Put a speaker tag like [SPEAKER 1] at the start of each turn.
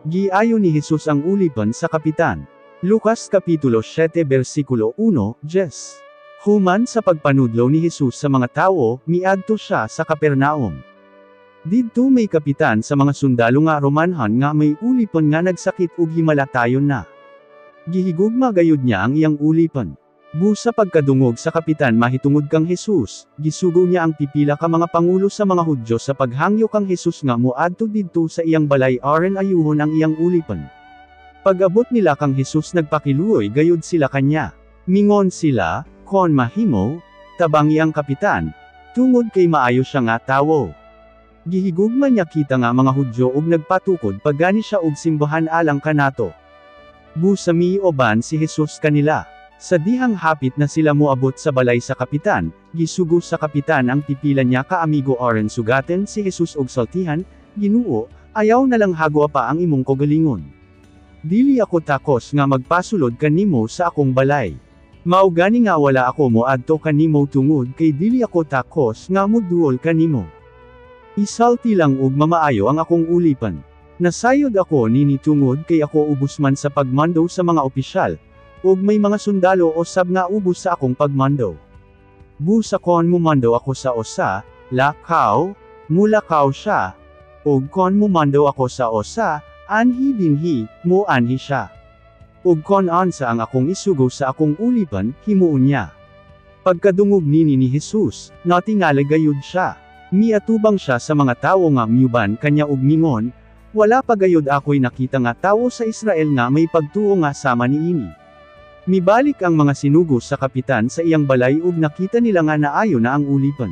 [SPEAKER 1] Giayo ni Jesus ang ulipon sa kapitan. Lucas Kapitulo 7 versikulo 1, 10. Human sa pagpanudlo ni Jesus sa mga tawo, miadto siya sa Capernaum. Didto may kapitan sa mga sundalo nga Romanhan nga may ulipon nga nagsakit ug himalatayon na. Gihigugma gayud niya ang iyang ulipon. Busa pagkadungog sa kapitan mahitungod kang Jesus, gisugo niya ang pipila ka mga pangulo sa mga Hudyo sa paghangyo kang Jesus nga moadto didto sa iyang balay aron ayuhon ang iyang ulipon. Pag-abot nila kang Jesus, nagpakiluoy gayud sila kanya. Mingon sila, "Kon mahimo, tabangi ang kapitan, tungod kay maayo siya nga tawo. Gihigugma niya kita nga mga Hudyo ug nagpatukod pa gani siya og simbahan alang kanato." Busa miuban si Jesus kanila. Sa dihang hapit na sila moabot sa balay sa kapitan, gisugo sa kapitan ang pipila niya ka amigo aron sugaten si Jesus og sultihan, "Ginoo, ayaw na lang hagoa pa ang imong kaugalingon. Dili ako takos nga magpasulod kanimo sa akong balay. Mao gani nga wala ako moadto kanimo tungod kay dili ako takos nga moduol kanimo. Isulti lang ug mamaayo ang akong ulipon. Nasayod ako nini tungod kay ako ubos man sa pagmando sa mga opisyal, ug may mga sundalo usab nga ubos sa akong pagmando. Busa kon mumando ako sa usa, 'Lakaw,' mulakaw siya, ug kon mumando ako sa usa, 'Anhi dinhi,' muanhi siya. Ug kon unsa ang akong isugo sa akong ulipon, himuon niya." Pagkadungog nini ni Jesus, natingala gayud siya. Miatubang siya sa mga tawo nga miuban kanya ug mingon, "Wala pa gayud ako'y nakita nga tawo sa Israel nga may pagtuo nga sama niini." Mibalik ang mga sinugo sa kapitan sa iyang balay ug nakita nila nga naayo na ang ulipon.